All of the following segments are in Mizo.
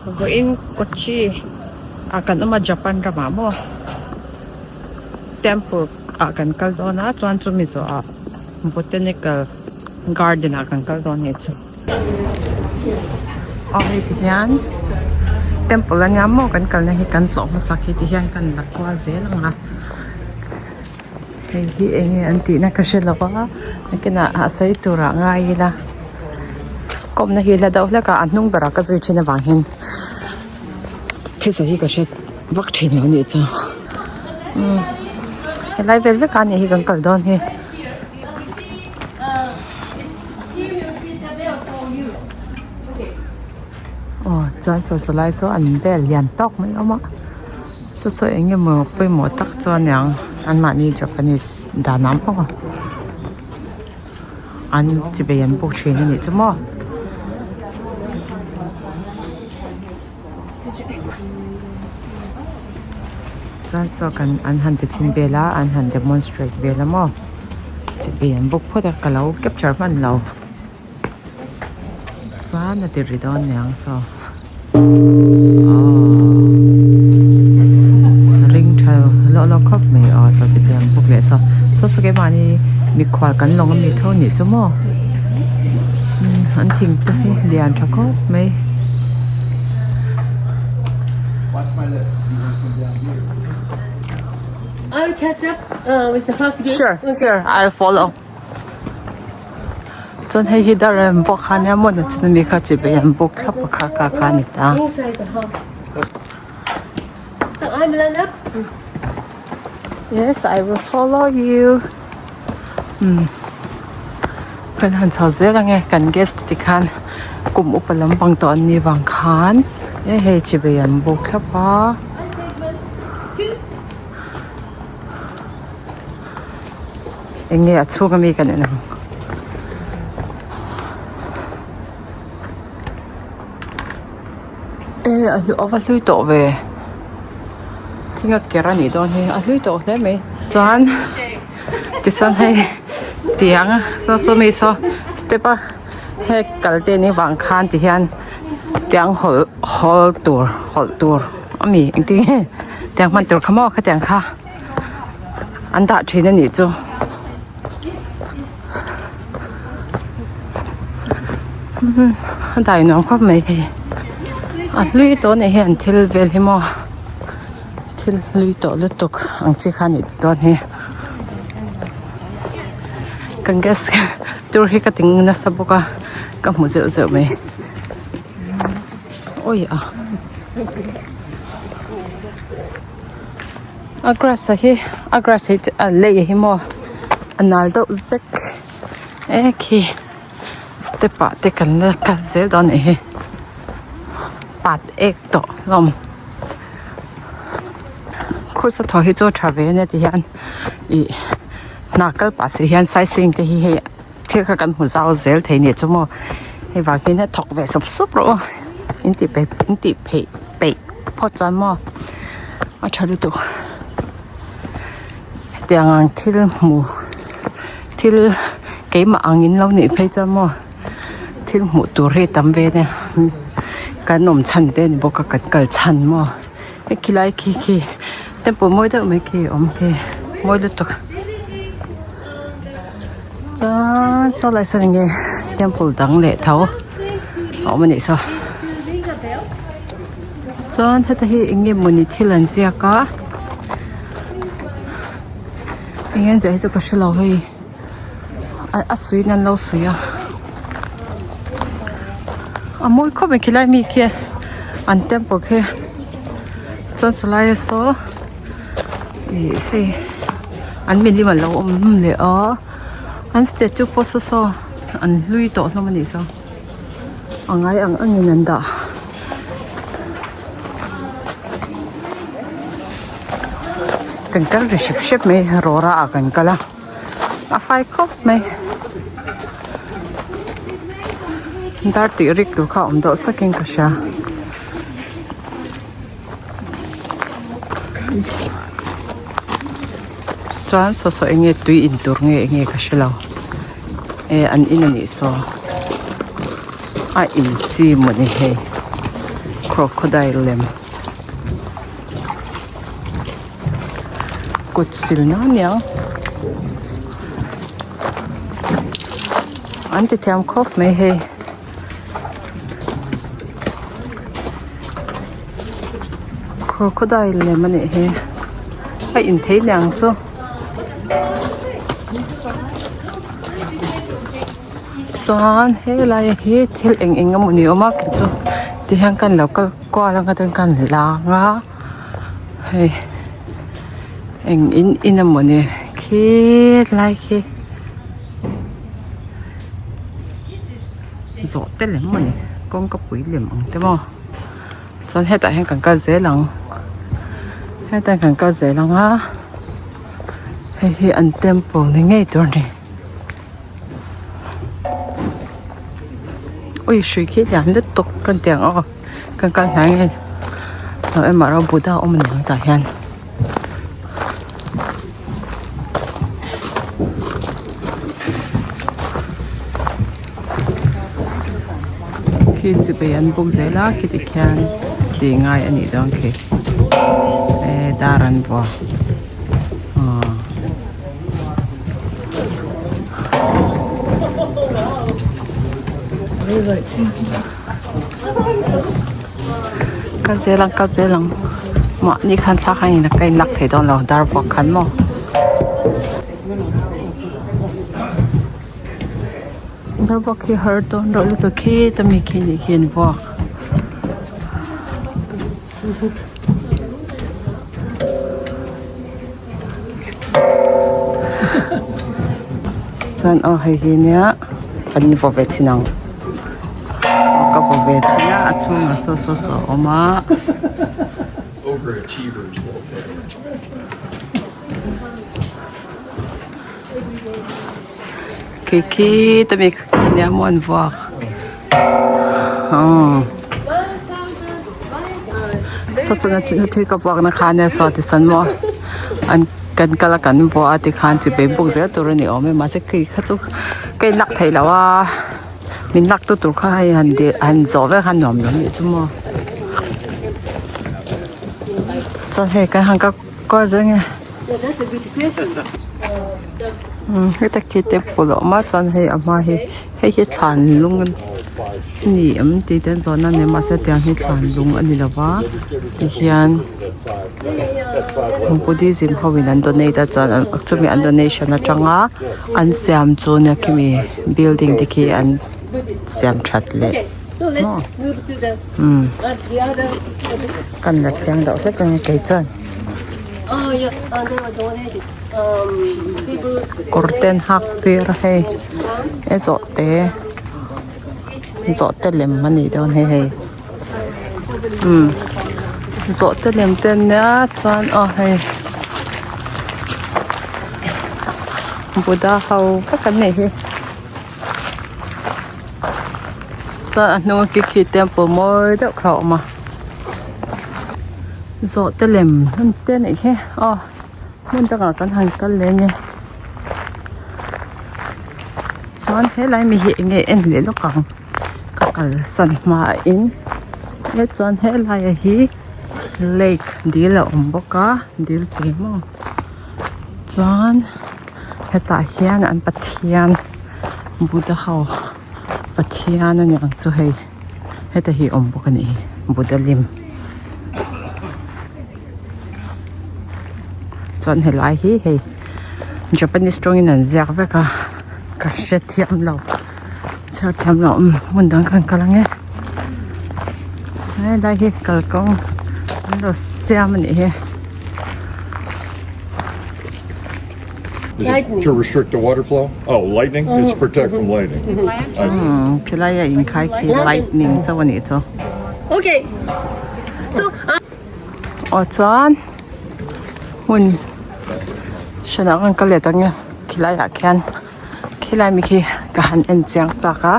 Vawiin Kochi ah kan awm a Japan ramah maw temple ah kan kal dawn a chuan chumi zawhah botanical garden ah kan kal dawn ngei chu. Aw hei ti hian temple ania maw kan kalna hi kan tlawh hmasak hi ti hian kan la kual zel ang a hei hi eng nge an tihna ka hre lo va nakinah a sawi turah ngai ila kawmna hi la deuh hlek a a hnung berah ka zui thin avang hian thil sawi hi ka hre vak thin lo a nih chu umm helai vel vek a nih hi kan kal dawn hi. Aw chuan saw saw lai saw an bel lian tawk mai awm a saw saw eng emaw pawimawh tak chu a niang anmahni japanese dan ang bawk a an chibei an buk thin a nih chu maw. Chuan saw kan an han ti chhin vel a an han demonstrate vel a maw chibei an buk phawt a ka lo capture hman lo. Chuan a ti ri dawn niang saw aww ring tha lawh lawh khawp mai aw saw chi piang bawk leh saw saw saw keimahni mikhual kan lawng ami tho nih chu maw an thing te hi lian tha khawp mai. I'll catch up with the first group. Sure, sure, I'll follow. Chuan hei hi dar an bawk kha nia maw nachin ami kha chibai an bawk thlap a kha kha kha a ni ta. Yes I will follow you umm kan han chho zel ange kan guest te tikhan kum upa lampang tawh an nih vang khan e hei chibai an bawk thlap a. Eng nge a chhung ami kan en ang e a a va hlui tawh ve thing a ker a nih dawn hi a hlui tawh hle mai chuan tichuan hei tiang saw saw mi saw step a hei kal te nih vang khan ti hian tiang hawlh hawl tur hawlh tur ami engtin nge tiang hman tur kha maw khatiang kha. An dah thin a nih chu a dai nuam khawp mai hei a hlui tawh anih hian thil vel hi maw thil hlui tawh lutuk ang chi kha a nih dawn hi kan gas tur hi ka ti nasa bawk a ka hmu zeuh zeuh mai awi a. A grass a hi a grass hi a lei hi maw a nal deuh zek e khi step ah te kan la kal zel dawn a nih hi pat ek tawh hlawm krus a thaw hi chu a tha ve ania ti hian ih hna kal pah si hian sightseeing te hi hei thil kha kan hmu zau zel thei nia chu maw hei vang hian thawk ve sup sup rawh u in tih peih in tih pheih peih phawt chuan maw a tha lutuk hetiang ang thil hmu thil keimah ang in lo nih phei chuan maw thil hmuh tur hi a tam ve ania kan awm chhan te a ni bawk a kan kal chhan maw hei khilai khi khi temple mawi deuh mai khi a awm khi mawi lutuk. Chuan saw lai sawn enge temple dang leh tho a awm a nih saw chuan heta hi eng nge mawni thil an ziak a eng nge an ziah hi chu ka hrelo hei a suiin an lo suih a a mawi khawp mai khilai mi khi an temple khi chuan sawlai ah saw ih hei an milim alo awm leh a an statue pawh saw saw an hlui tawh hlawm a nih saw a ngai ang ang in an dah kan kal ri hrep hrep mai rawra ah kan kal a a fai khawp mai dar tih rik tur kha a awm deuh sakin ka hria. Chuan saw saw eng nge tui in tur nge eng nge ka hre lo e an in a nih saw a in chi mawni hei. Crocodile lem kut sil na aniang an ti thiam khawp mai hei. Crocodile lem a nih hi a inthei niang chu. Chuan helai hi thil eng eng emaw ni awm a kei chu ti hian kan lo kal kual anga chuan kan lang a hei eng in in emaw ni khilai khi zawh te lem emaw ni kawngka pui lem ang te maw chuan hetah hian kan kal zel ang hetah hian kan kal zel ang a hei hi an temple ni ngei tur a ni. Ui hrui khi lian lutuk kan ti ang aw kan kal hnai nge lo emaw ro Buddha awm a ni ang tah hian. Khi chibai an buk zel a khiti khian tih ngai a nih dawn khi eh dar an vuah aw. Kal zel ang kal zel ang mahni khan thla khan in ka inlak thei dawn lo dar vuak khan maw. Dar vuak hi har dawn reuh lutuk khita mi khi nih khi an vuak. Chuan aw hei hi nia kan vaw ve thin ang aw ka vaw ve thin a a chhungah saw saw saw a awm a. Khi khi te mi khi nia maw an vuak aw saw chuan a thil ka vuak na kha ania saw ti sawn maw an kan kal a kan vuah a tikhan chibai buk zel tur a ni awm e mahse khi kha chu ka in lak theih loh a min lak tu tur kha hei han dil han zawh vek kha nuam lo a nih chu maw chuan hei kan han kal kual zel nge. Heta khi temple a awm a chuan hei a hma hi hei hi thlan lung a ni em tih te an zawn a ni mahse tiang hi thlan lung a ni lova tihian buddhism ho in an donate a chuan chumi an donation atanga an siam chu nia khimi building te khi an siam that leh maw umm kan la chiang deuh hlek ang kei chuan. Kawr te an hak tir a hei he zawhte zawhte lem a nih dawn hi hei umm zawhte lem te an nia chuan aw hei Buddha ho vek an nih hi chuan a hnung a khi khi temple mawi deuh kha a awm a. Zawhte lem hmun te anih hi aw hmun dangah kan han kal leh nge chuan helai mi hi enge en leh lawk ang ka kalsan hmain he chuan helai ah hi lake dil a awm bawk a dil tui maw chuan hetah hian an pathian buddha ho pathian a ni ang chu hei. Heta hi awm bawk a nih hi Buddha lim chuan helai hi hei Japanese tawngin an ziak vek a ka hrethiam lo chhiar thiam lo umm hmun dang kan kal ang e helai hi kalkawng an lo siam a nih hi. Is it to restrict the water flow? Oh, lightning? It's protect from lightning. I see. Umm khilai a inkhai khi lightning chauh a nih chu. Okay. So, Aw chuan hmun hranah kan kal leh ta nge khilai ah khian khilai mi khi ka han en chiang chak a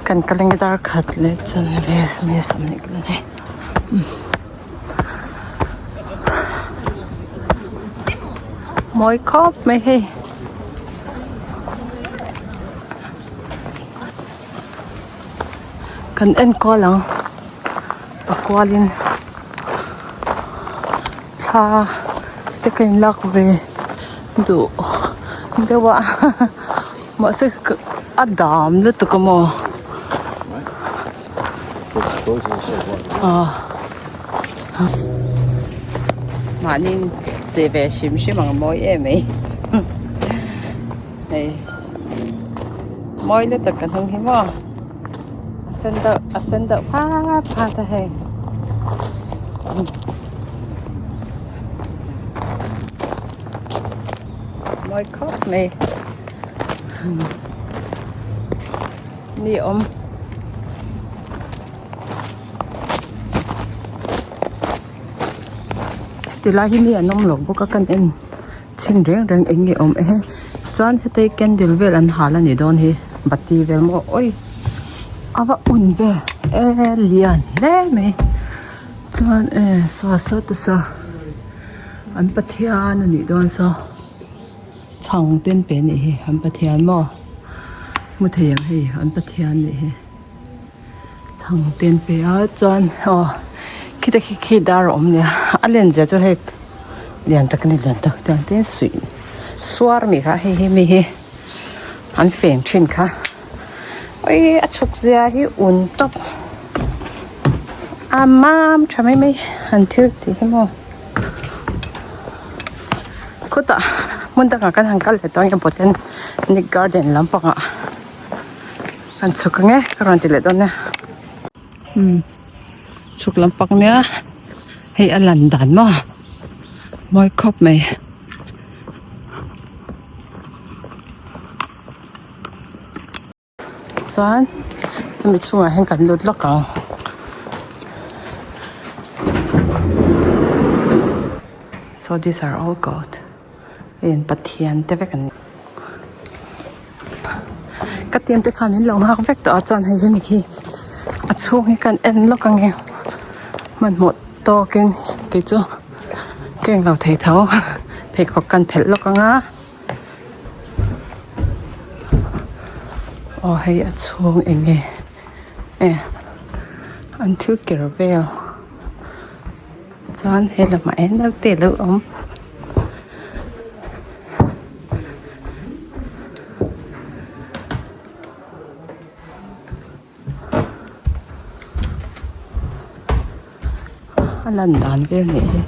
kan kal ange dar khat leh chuan vel 30 ka la nei. Mawi khawp mai hei kan en kual ang. A kualin thla te ka inlak ve duh deuh a mahse a dam lutuk a maw mahni che ve hrim hrim ang a mawi em mai hei mawi lutuk ka hnung hi maw. A sen deuh a sen deuh phat phat a hei mawi khawp mai ni awm tilai hi mi an awm lo bawk a kan en chhin reng reng eng nge awm e chuan heta hi candle vel an hal a nih dawn hi bati vel maw awi a va un ve e lian hle mai chuan e saw saw te saw an pathian a nih dawn saw chhang te an pe a nih hi an pathian maw hmu thei ang hei an pathian a nih hi. Chhang te an pe a chuan aw khita khi khi dar a awm nia a len zia chu hei lian tak a ni lian tak chuan tin suih suar mi kha hei hi mi hi an fen thin kha awii a chhuk zia hi un tawp a mam tha mai mai an thil tih hi maw khutah hmun dangah kan han kal leh dawn nge botanic garden lampangah. An chhuk ang e ka rawn ti leh dawn nia umm chhuk lampang nia hei a lan dan maw mawi khawp mai chuan hemi chhungah hian kan lut lawk ang. So these are all god hei an pathian te vek an ni. Ka tiam te khan min lo nghak vek tawh a chuan hei hemi hi a chhung hi kan en lawk ang e hmanhmawh tawkin kei chu ka englo thei tho pheikhawk kan phelh lawk ang a aw hei a chhung eng nge e an thil ker vel chuan he lamah hian naute a lo awm. A lan dan vel nih hi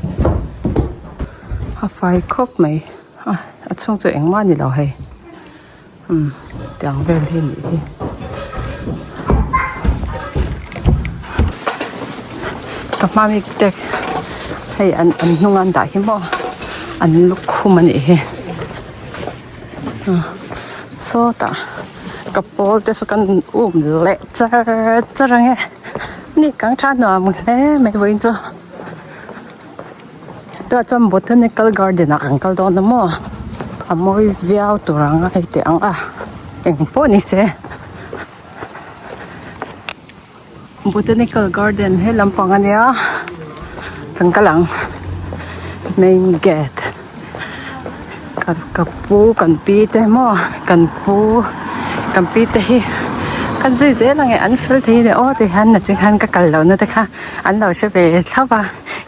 a fai khawp mai a a chhung chu engmah a ni lo hei umm tiang vel hi a nih hi. Ka hma mi te hei an an hnung an dah hi maw an lukhum a nih hi sawtah ka pawl te saw kan um leh char char ang e ni kang tha nuam hle mai vawiin chu tunah chuan botanical garden ah kan kal dawn a maw a mawi viau tur ang a hei teh ang a engpawh ni se. Botanical garden he lampang a nia kan kal ang main gate ka ka pu kan pi te maw kan pu kan pi te hi kan zui zel ang e an fel thei le aw ti hian nachin khan ka kal lohna te kha an lo hre ve thlap a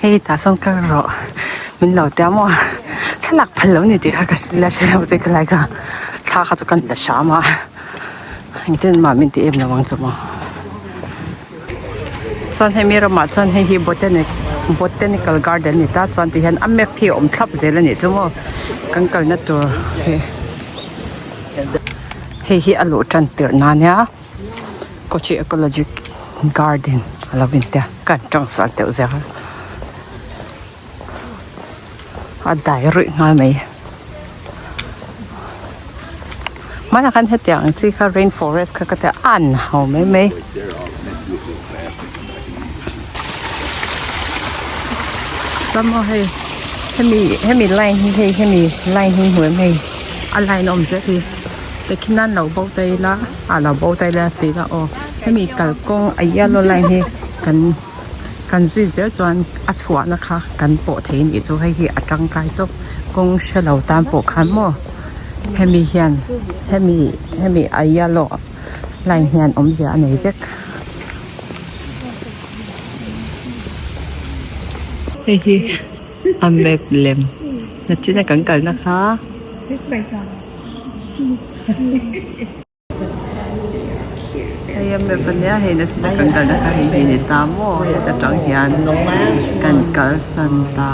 hei tah sawn kal rawh min lo tia maw thlalak phal lo ni tih kha ka la hre lo che ka lai kha thla kha chu kan la hram a. Engtin mah min ti em lo ang chu maw. Chuan hemi ramah chuan hei hi botanic botanical garden a ni ta chuan tihian a map hi a awm thlap zel a nih chu maw kan kalna tur hi hei hi a luh tan tirh na nia Kochi ecology garden a lo intia ka han tawng sual deuh zel a dai ruih nghal mai hmanah khan hetiang ang chi kha rain forest kha ka ti a an ho mai mai. Chuan maw hei hemi hemi line hi hei hemi line hi hmu em hei a line awm zet hi tikhin an lo bo ta ila a lo bo ta ila ti ila aw hemi kalkawng a yellow line hi kan. Kan zui zel chuan a chhuahna kha kan pawh thei anih chu hei hi a tangkai tawp kawng hre lo tan pawh khan maw hemi hian hemi hemi a yellow line hian awmzia a nei vek. Hei hi a map lem nachina kan kalna kha. Hei a map ania hei nachina kan kalna kha hei hi ni ta maw heta tang hian kan kalsan ta.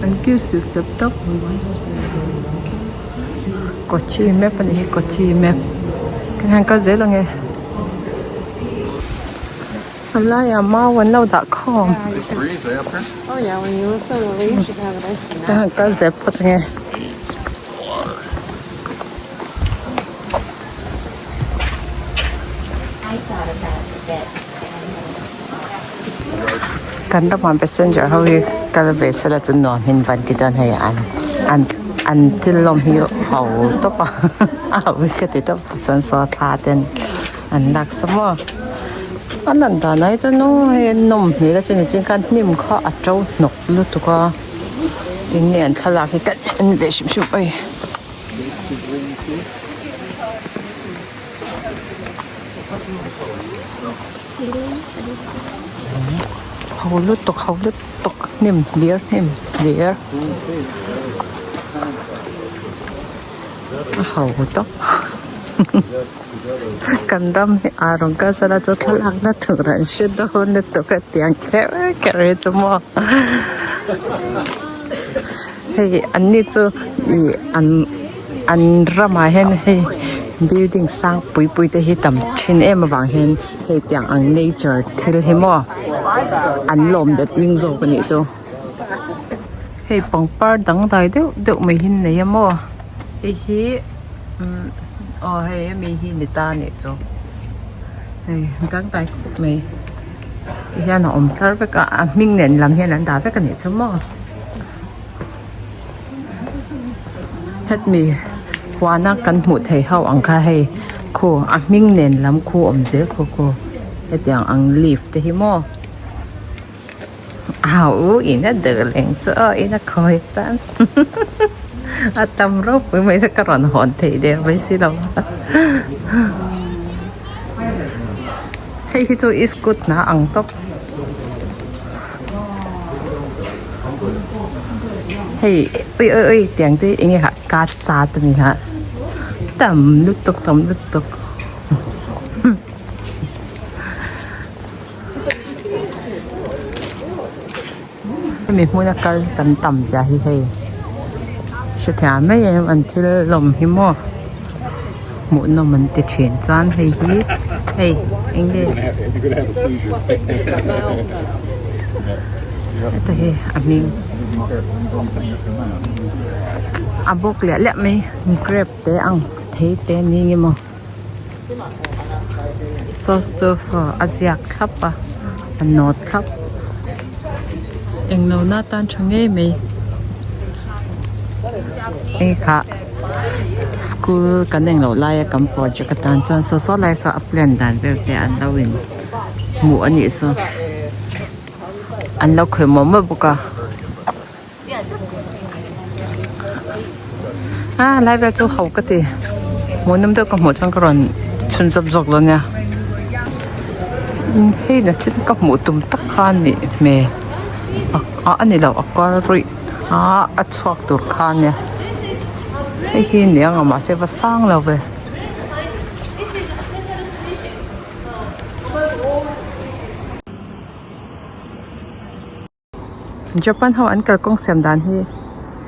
An kil sip sep tawp. Kochi map anih hi Kochi map kan han kal zel ang e. A laiah mau an lo dah khawm. Kan han kal zel phawt ang e. Kan ramah passenger ho hi kal ve sela chu nuam hin van ti dawn hei an an an thil lawm hi ho tawp a a ho hi ka ti tawp tichuan saw thla ten an lak sa maw a lan dan ah hi chuan aw hei a nawm hmel a chuan nichin khan hnim kha a to hnawk lutuk a eng nge an thlalak hi ka en ve hrim hrim awih. Ho lutuk ho lutuk hnim hlir hnim hlir a ho tawp kan ram hi a rawn kal sela chu thlalak na tur an hre dawn lutuk a tiang kher kher hi chu maw hei an ni chu ih an. An ramah hian hei building sang pui pui te hi tam thin em avang hian hei tiang ang nature thil hi maw an lawm dat ding zawk a nih chu. Hei pangpar dangdai deuh deuh mai hi an nei a maw hei hi umm aw hei hemi hi ni ta a nih chu hei dangdai khawp mai ti hian a awm tlar vek a a hming nen lam hian an dah vek a nih chu maw. Hetmi huana kan hmuh theih ho ang kha hei khu a hming nen lam khu awm zel khu khu hetiang ang leaf te hi maw au in a deuh leng chu aw in a khawi tan a tam ropui mai chu ka rawn hawn thei der mai si lo a hei hi chu iskut hna ang tawp. Hei ui ui ui tiang te eng nge kha ka chat a ni kha tam lutuk tam lutuk hemi hmuna kal kan tam zia hi hei hrethiam mai em an thil lawm hi maw hmuhnawm an ti thin chuan hei hi hei eng nge heta hi a hming a bawk liah liah mai grape te ang thei te ni nge maw sauce chu saw a ziak thlap a a nawt thlap englo na tan tha ngei mai hei kha. School kan eng loh laia kan project atan chuan saw saw lai saw a plan dan vel te an lo in hmuh a nih saw an lo khawih mawlh mawlh bawk a a lai vel chu ho ka ti hmuhnawm deuh ka hmuh chuan ka rawn chhun zawp zawk dawn nia hei na thil ka hmuh tum tak kha a nih hmel ah a ni lo a kal ruih. Ah a chhuak tur kha ania hei hi ni ang a mahse va sang lo ve. Japan ho an kalkawng siam dan hi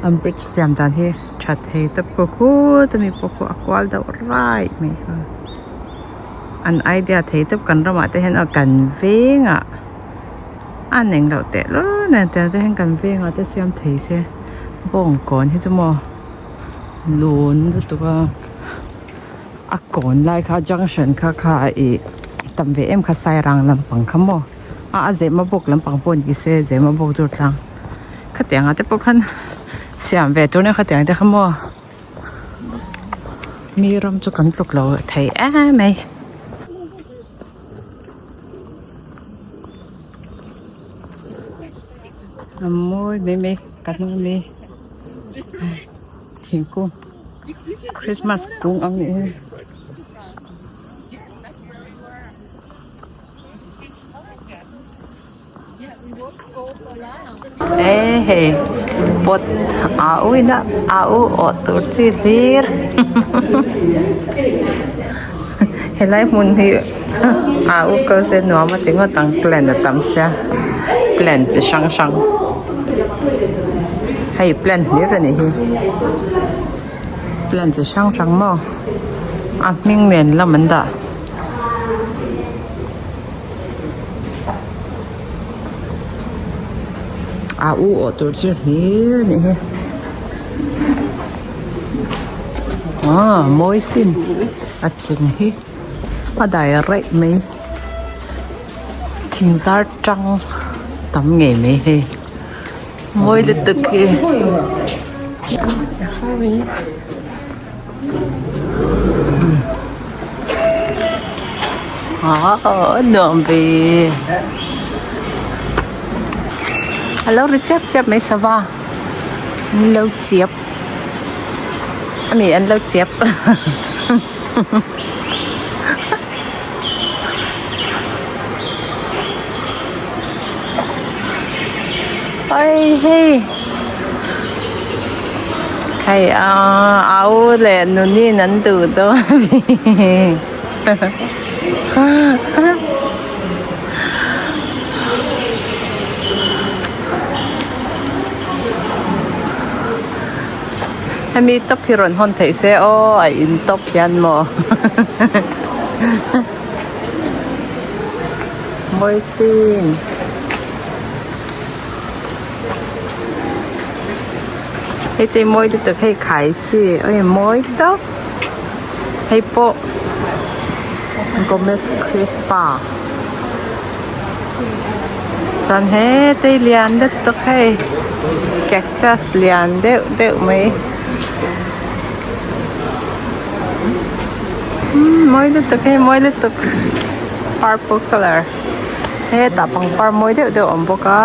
an bridge siam dan hi tha thei tawp ko khut ami pawh khu a kual deuh raih mai kha an idea thei tawp kan ramah te hian aw kan vengah. A neng loh teh lul nen tiang te hian kan vengah te siam thei se bawngkawn hi chu maw lun lutuk a a kawn lai kha junction kha kha ih tam ve em kha sairang lampang kha maw a a zehma bawk lampang pawh ni se zehma bawk tur tlang khatiang ah te pawh khan siam ve tur nia khatiang te kha maw mi ram chu kan tluk lo thei em mai. A mawi mai mai ka hnung ami thingkung christmas kung ang nih hi. E hei pot a u in a a u awh tur chi hlir helai hmun hi a u kal se nuam a ti ngawt ang plant a tam sia plant chi hrang hrang hei plant hlir a nih hi plant chi hrang hrang maw a hming nen lam an dah. A u awh tur chu hlir a nih hi aw mawi sin a chung hi a dai raih mai thing zar tang tam ngei mai hei mawi lutuk hi. Aw nuam ve a lo ri chiap chiap mai sava an lo chiap ami an lo chiap Oi hei khai a au leh nunin an duh dawn ami hemi top hi rawn hawn theih se aw a in top hian maw mawi sin. Hei te mawi lutuk hei khai chi oi mawi tawp hei pawh Gomez Crispa chuan hetei lian lutuk hei cactus lian deuh deuh mai umm mawi lutuk hei mawi lutuk purple colour. Hetah pangpar mawi deuh deuh a awm bawk a.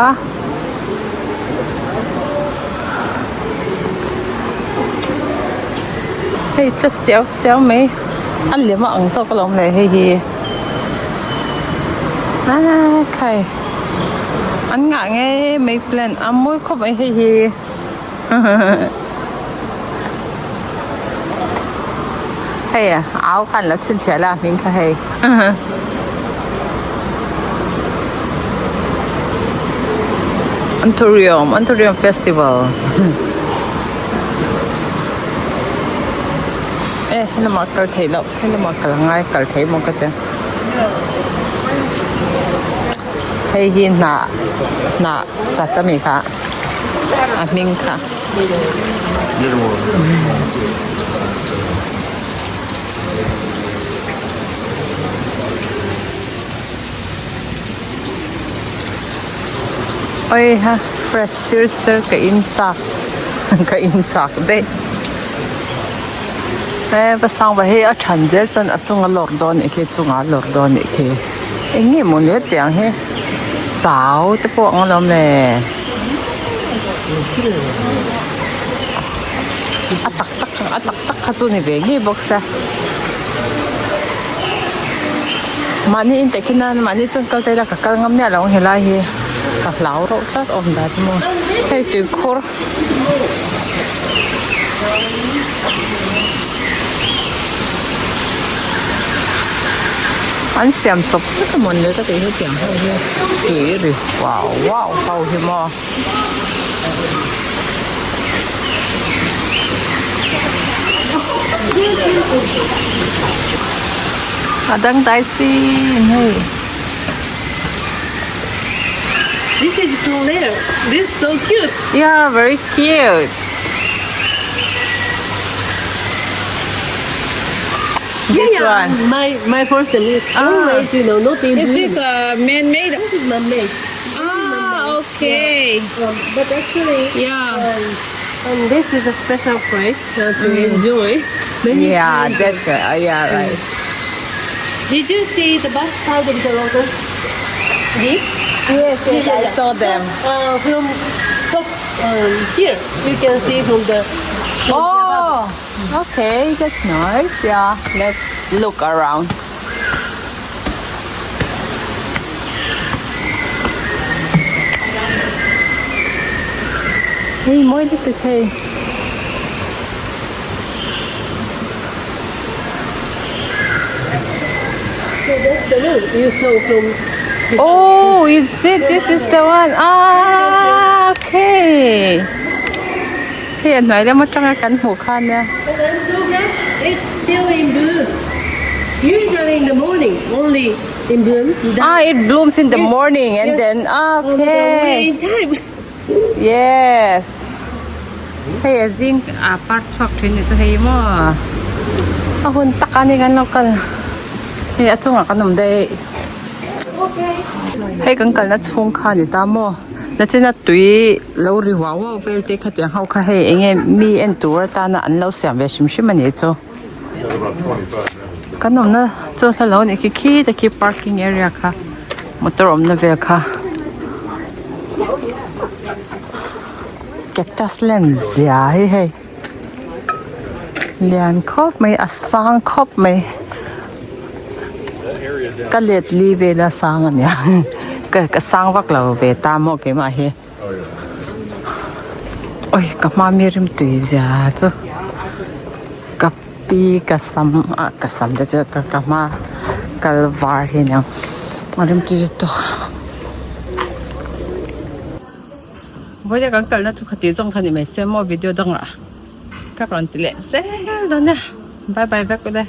Hei tla siau siau mai a lem a ang zawk alawm le hei hi aa khai an ngah nge mai plant a mawi khawp mai hei hi hei au khan lo chhinchhiah la hming kha hei. Anthurium Anthurium festival e helamah kal theih loh helamah kal a ngai kal theih maw ka tia hei hi hnah hnah chat ami kha a hming kha. Oi ha fresh sir sir ka in chak ka in chak daih e va sang va hei a than zel chuan a chunga lawr dawn nih khi chungah a lawr dawn nih khi eng nge maw ni hetiang hi chau te pawh ang alawm le a tak tak a tak tak kha chu ni ve ngei bawk sia mahni in teh khi nan mahni chuan kal ta ila ka kal ngam miah lo ang helai hi ka hlau reuh tlat awm dan hi maw hei tuikhur. An siam chawp vek a mawni le ka tih hetiang ho hi tui ri wow wow ho hi maw. A dangdai chin hei. This is so little. This is so cute. Yeah, very cute. Yeah, This yeah. one. My my first name is always you know not in Is bloom. this a man-made? This is man-made. Ah, okay. But actually, Yeah. this is a special place to enjoy. Many Yeah, kinds of- that's good. Yeah, right. Did you see the back side of the lotus leaf? Yes, yes, Yeah, I yeah. saw them. From top here, you can see from the. From the above. Oh, okay, that's nice. Yeah, let's look around. Hei mawi lutuk hei. So that's the one you saw from Oh, is it? This is the one. Ah, okay. Hei a hnuai lam atanga kan hmuh kha nia. And I'm so glad it's still in bloom. Usually in the morning, only in bloom. Ah, it blooms in the morning and then ah, Oh, we're okay. in time. Yes. Hei a zing a par chhuak thin ni chu hei maw. A hun tak a ni kan lo kal. Hei a chungah kan awm daih. Hei kan kalna chhung kha a ni ta maw. Nachina tui lo ri huau huau vel te khatiang ho kha hei eng nge mi en tur atana an lo siam ve hrim hrim a ni chu. Kan awmna chu hla lo a nih khi khi te khi parking area kha motor awmna vel kha cactus lem zia hi hei lian khawp mai a sang khawp mai ka let li vela sang a nia ka sang vak lo ve ta maw keimah hi. Oi ka hma mi rim tui zia chu ka pi ka sam ah ka sam te chu ka ka hma kal var hi aniang a rim tui lutuk. Vawiin kan kalna chu khati zawng kha ni mai se maw video dangah ka rawn ti leh zel dawn e bye bye vek ule.